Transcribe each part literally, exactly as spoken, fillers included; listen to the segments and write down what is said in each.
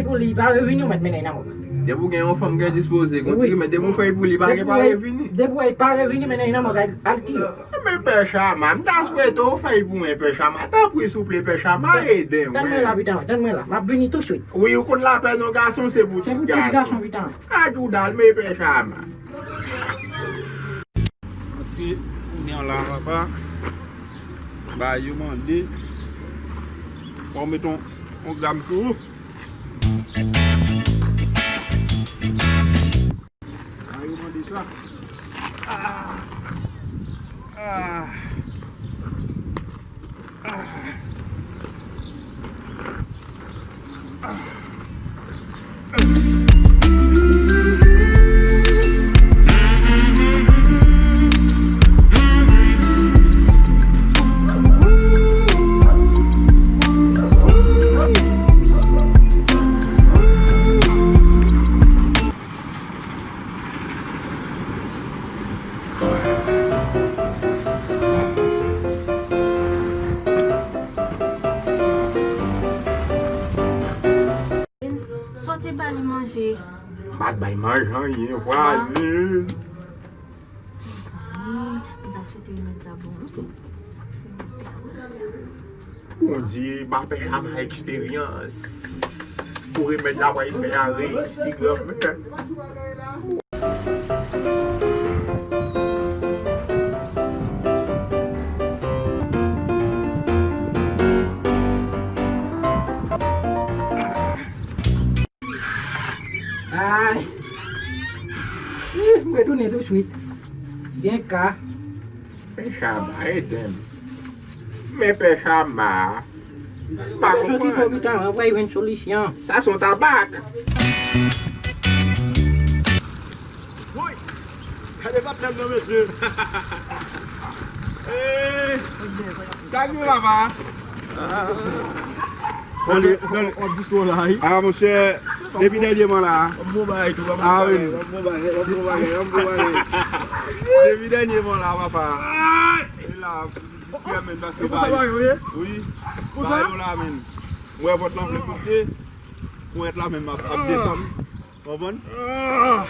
Pou li pa revini, ou mèt mennen l nan mòg. Depi w gen yon fanm ki dispoze, kontinye, men depi w fè l pou li, pa gen pa revini. Depi w pa revini, mennen l nan mòg, al, al ki. Men pè Chama, m ta swete w fè l pou mwen, pè Chama. Tanpri, souple, pè Chama, ede mwen. Tann mwen la, pita mwen, tann mwen la. M ap vini touswit. Wi, ou konn lapèn yon gason, se pou tout gason. Se pou tout gason, pita mwen. Adjoudan l, men pè Chama. Paske kounye a la, papa, ba yo mande, fò w met yon, yon gam sou ou. Ba yo mande sa. Ah. Ah. Sa w te ba li manje? M pa t bay manje anyen, vwazin. Mezanmi, m ta swete remèd la bon wi. Bondye ba pè Chama eksperyans pou remèd la pral fè a reyisi, granmè. Ay. Ih, m retounen touswit. Gen ka. Pè Chama, ede m. Men pè Chama. M pa konprann. Soti fò pita, mwen pral jwenn solisyon. Sa se yon tabak. Woy! Gade patnè m nan, mesye. Eh! Gade papa. Gade, gade. W ap disko la, wi. Ah, monchè, depi dènyèman la. W ap bon bagay tou, w ap bon bagay, w ap bon bagay, w ap bon bagay, w ap bon bagay. Depi dènyèman la, papa. E la, distrè, men, pase bay. Wi. Bay yo la, men. Ou wè vant lan vle monte, ponyèt la menm ap, ap desann. Konprann? Ah!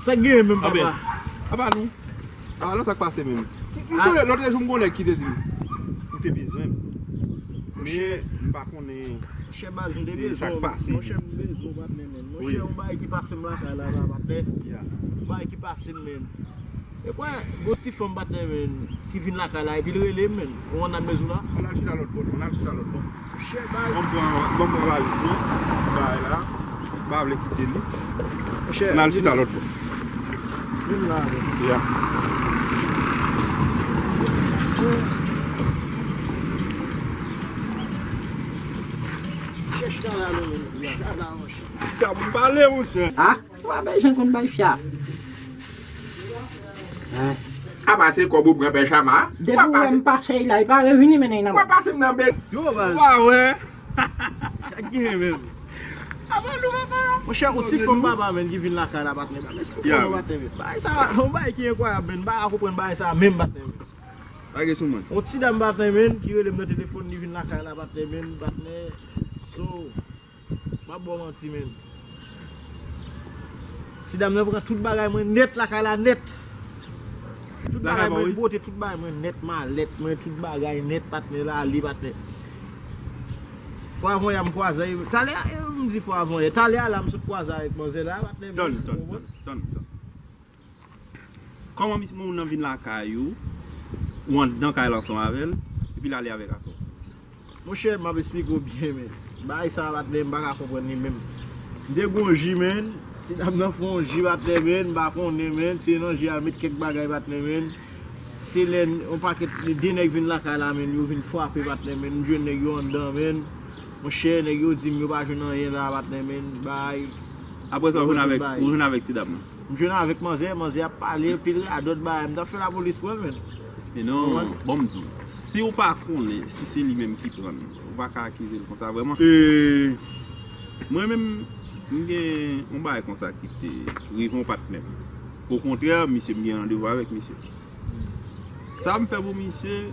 Sa k genyen menm, papa? Apa nou? Apa nou, sa k pase menm? M sonje lòt jou m gon nèg ki te di m, ou te bezwen m. Men, m pa konnen. Monchè, baz, m te bezwen w. Monchè, m bezwen w, patnè, men. Monchè, yon bagay ki pase m lakay la, la, patnè. Yon bagay ki pase m, men. E kwè, gon ti fanm patnè, men, ki vin lakay la, epi l rele m, men. Ou ann admezi w la? Ann al chita lòt bò, ann al chita lòt bò. Monchè, baz. Ban m pran, ban m pran valiz mwen. Bay la. M pa vle kite li. Monchè, ann al chita lòt bò. Vin la avè m. Ya. Monchè, chita la non, men. Chita la, monchè. Chita pou m pale, monchè. Ah? Ou pa bezwen konn bay fya. Apa se kòb ou pran pè Chama? Depi ou wè m pase la, li pa revini mennen nan men. W ap pase m nan bèk. Yo, baz. Ou pa wè? Sa k genyen menm? Apa nou papa? Monchè, yon ti fanm papa, men, ki vin lakay la, patnè. Men sou kò nou, patnè, men. Bagay sa, yon bagay ki enkwayab, men. M pa ka konprann bagay sa menm, patnè, men. Lage sou mwen. Yon ti dam, patnè, men, ki rele m nan telefòn, li vin lakay la, patnè, men, patnè. So, M ap ba w manti, men. Ti dam nan pran tout bagay mwen nèt lakay la, nèt. Tout bagay mwen bwote, tout bagay mwen nèt, malèt mwen, tout bagay nèt, patnè, l ale, patnè. Fwa avanyè a m kwaze, talè a, e, m di fwa avanyè, talè a la m sot kwaze avèk manzè la, patnè. Tann, tann, tann, tann, tann. Kòman misye moun nan vin lakay ou, ou anndan kay la ansanm avè l, epi l ale avèk afè w? Monchè, m ap esplike w byen, men. Bagay sa a, patnè, m pa ka konprann li menm. M te gon ji, men. Ti dam nan fè yon ji, patnè, men. M pa konnen, men. Se nan ji a, l met kèk bagay, patnè, men. Se lè yon pakèt, de nèg vin lakay la, men. Yo vin frape, patnè, men. M jwenn nèg yo anndan, men. Monchè, nèg yo di m yo pa jwenn anyen la, patnè, men. Bagay. Apre sa, ou jwenn avèk, ou jwenn avèk ti dam nan? M jwenn avèk manzè, manzè ap pale, pil radòt bagay. M t ap fè lapolis pran l, men. E non, bon, m di w, si w pa konnen si se li menm ki pran l, ou pa ka akize l konsa vrèman. E, mwen menm, m gen yon bagay konsa ki te rive yon patnè m. Okontrè, misye, m gen randevou avèk misye. Sa m fè pou misye,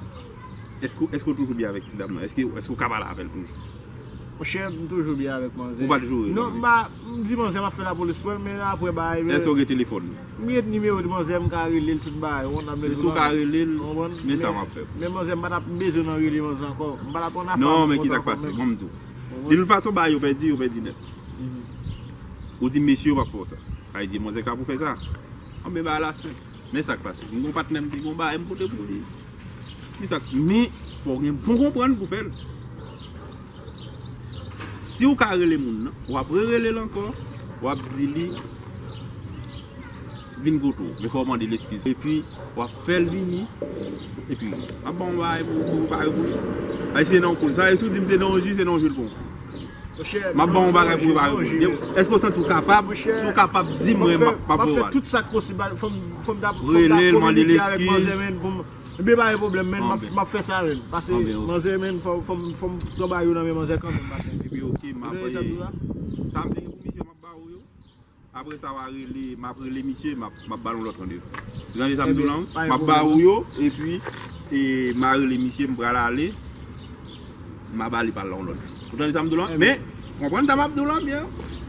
èske, èske w toujou byen avèk ti dam nan? Èske, èske w ka pale avè l toujou? Monchè, m toujou byen avèk manzè. Ou pa t joure, non, non, m pa, m di manzè m ap fè lapolis pran l, men apre bagay, men èske w gen telefòn li? M gen nimewo de manzè, m ka rele l tout bagay. Ou konprann, m ap rele l. Men si w ka rele l, men sa m ap fè. Men manzè, m pa t ap bezwen nan rele manzè ankò. M pa t ap pran afè. Non, men ki sa k pase? Bon, m di w. De tout fason, bagay yo pèdi, yo pèdi nèt. Ou di mesye yo p ap fè w sa. Sa vle di manzè ka pou fè sa. Anben bagay la senp. Men sa k pase. M gon patnè m te gon bagay m pote pou li. Ki sa k, men fò w gen bon konprann pou fè l. Si w ka rele moun nan, w ap rerele l ankò, w ap di li vin kote w. Men fò w mande l eskiz. Epi, w ap fè l vini. Epi, m ap ba w yon bagay pou, pou w pare pou li. Ay, se nan yon koul. Sa, e si w di m se nan yon ji, se nan yon ji l pran. M ap ba w yon bagay pou w pare pou li. Èske w santi w kapab? Si w kapab, di mwen, m ap, m ap voye w ale. Tout sa k posib, fò m, fò m ta, fò m ta kominike avèk manzè, men, pou m, Ebyen, pa gen pwoblèm, men, m ap, m ap fè sa, men. Pase manzè, men, fò, fò m, fò m pran bagay yo nan men manzè kanmenm, patnè. Epi, oke, m ap, sa m te gen pou misye, m ap ba ou yo. Apre sa, w a rele, m ap rele misye, m ap, m ap ba l yon lòt randevou. Ou tande sa m di w la, wi? M ap ba ou yo, epi, e, m a rele misye, m pral ale, m a ba li pa l la yon lòt jou. Ou tande sa m di w la? Men, konprann sa m ap di w la byen.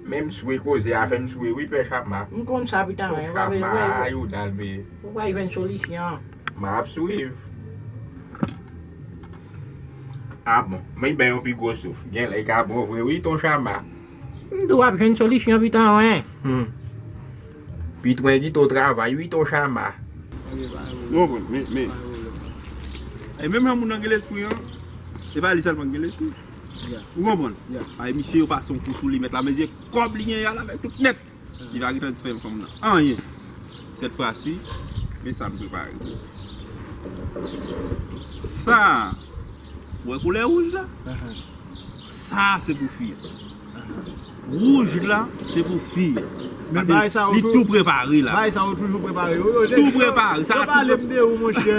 Menm swe koze a fè m swe wi, pè Chama. M konn sa, pita mwen. Chama, ayou dal, men. Ou pa jwenn solisyon. M ap swiv. A bon, men bay yon pi gwo souf. Genlè ka bon vre wi, ton Chama. M di w ap jwenn solisyon, pita mwen. Hmm. Pitwen di ton travay wi, ton Chama. Ou konprann, men, men. E menm jan moun nan gen lespri an, e pa li sèlman ki gen lespri. Ou konprann? Ay, misye yo pase yon kou sou li, mèt la, men se kòb li genyen a l avèk tout nèt. Li pa gentan di fè fanm nan anyen. Sèt fwa si, men sa m prepare. Sa, ou wè koulè wouj la? Sa se pou fi a. Wouj la, se pou fi a. Men bagay sa yo tou, li tou prepare la. Bagay sa yo toujou prepare. Yo, yo, tou prepare. Yo pale m de ou, monchè.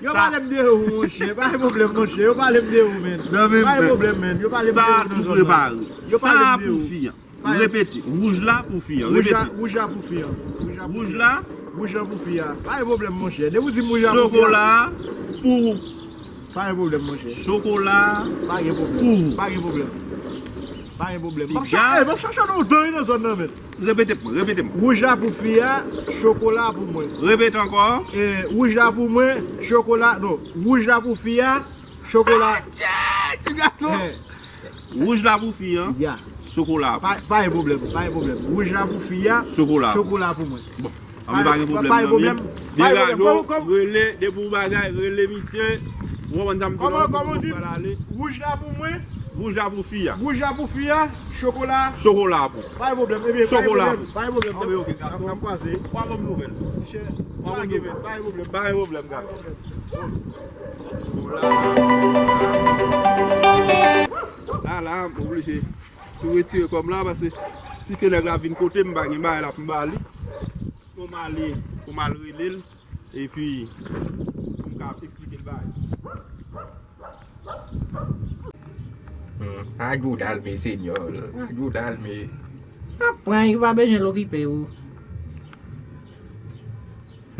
Yo pale m de ou, monchè. Pa gen pwoblèm, monchè. Yo pale m de ou, men. Pa gen pwoblèm, men. Yo pale m de ou nan zòn nan. Sa tou prepare. Yo pale m de ou. Sa pou fi a. M repete, wouj la pou fi a. Wouj la, repete. Wouj la pou fi a. Wouj la. Wouj la pou fi a. Pa gen pwoblèm, monchè. Depi w di m wouj la pou fi a. Chokola pou ou. Pa gen pwoblèm, monchè. Chokola. Pa gen pwoblèm. Pou ou. Pa gen pwoblèm. Pa gen pwoblèm. M ap chache, eh, m ap chache lontan wi nan zòn nan, men. Repete pou mwen, repete pou mwen. Wouj la pou fi a, chokola pou mwen. Repete ankò. Eh, wouj la pou mwen, chokola, non. Wouj la pou fi a, chokola. Ah, ti gason. Eh. Wouj la pou fi a. Ya. Chokola pou. Pa, pa gen pwoblèm, pa gen pwoblèm. Wouj la pou fi a, chokola pou mwen. Bon. Anben pa gen pwoblèm, non, men. Byen gade, rele, depi w bagay, rele misye. Ou konprann sa m di w la, kòman, kòman w di? Wouj la pou mwen. Wouj la pou fi a. Wouj la pou fi a, chokola. Chokola pou. Pa gen pwoblèm, ebyen, pa gen pwoblèm, pa gen pwoblèm. Anben, oke, gason. N ap kwaze. W a ban m nouvèl. Monchè, w a ban m nouvèl. Pa gen pwoblèm. Pa gen pwoblèm, gason. La, la, m oblije tou retire kò m la, paske piske nèg la vin kote m, m pa gen bagay la pou m ba li. Pou m ale, pou m al rele l, epi pou m ka eksplike l bagay. Hmm, pa Djouda l, men, Senyè, pa Djouda l, men. Ap pran, yo pa bezwen l okipe ou.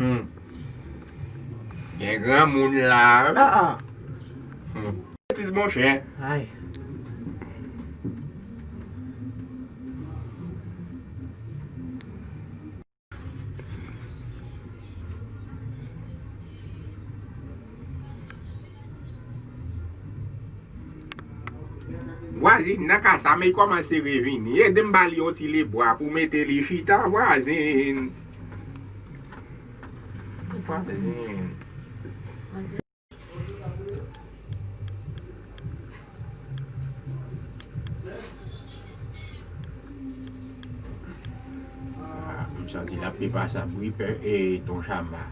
Hmm. Gen granmoun la. Ah, ah. Hmm. Betiz, monchè. Ay. Vwazin nan kay sa, men li kòmanse revini. Ede m ba li yon ti lebwa pou mete li chita, vwazin. Vwazin. Ah, m santi l ap depanse ap ri pè e ton Chama.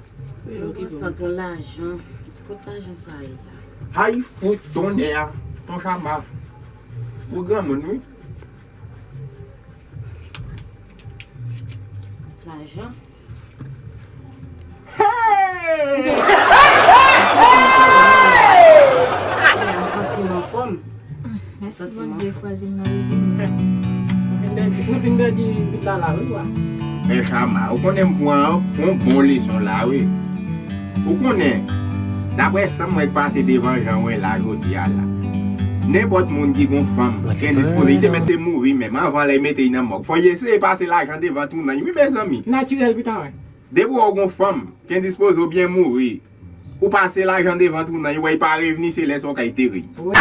Yo pran san ton lajan. Kot lajan sa ye la? Ay, fout tonnè a, ton Chama. Ou granmoun, wi. Lajan? Hey! Hey! Santiman fòm. Mèsi Bondye, vwazin nan revini. Ou fin pèdi, ou fin pèdi vit la la, wi, wa. Men Chama, ou konnen m pran yon bon leson la, wi. Ou konnen, daprè sa m wè k pase devan jan w wè la jodi a la. Nenpòt moun ki gon fanm, ki endispoze, li te mèt te mouri menm, anvan lè y mete y nan mòg. Fò y eseye pase lajan devan tou nan y, wi, mezanmi. Natirèl, pita, wè. Depi w gon fanm, ki endispoze oubyen mouri, ou pase lajan devan tou nan y, wè, y pa revni, se lè sa w kay teri. Wè.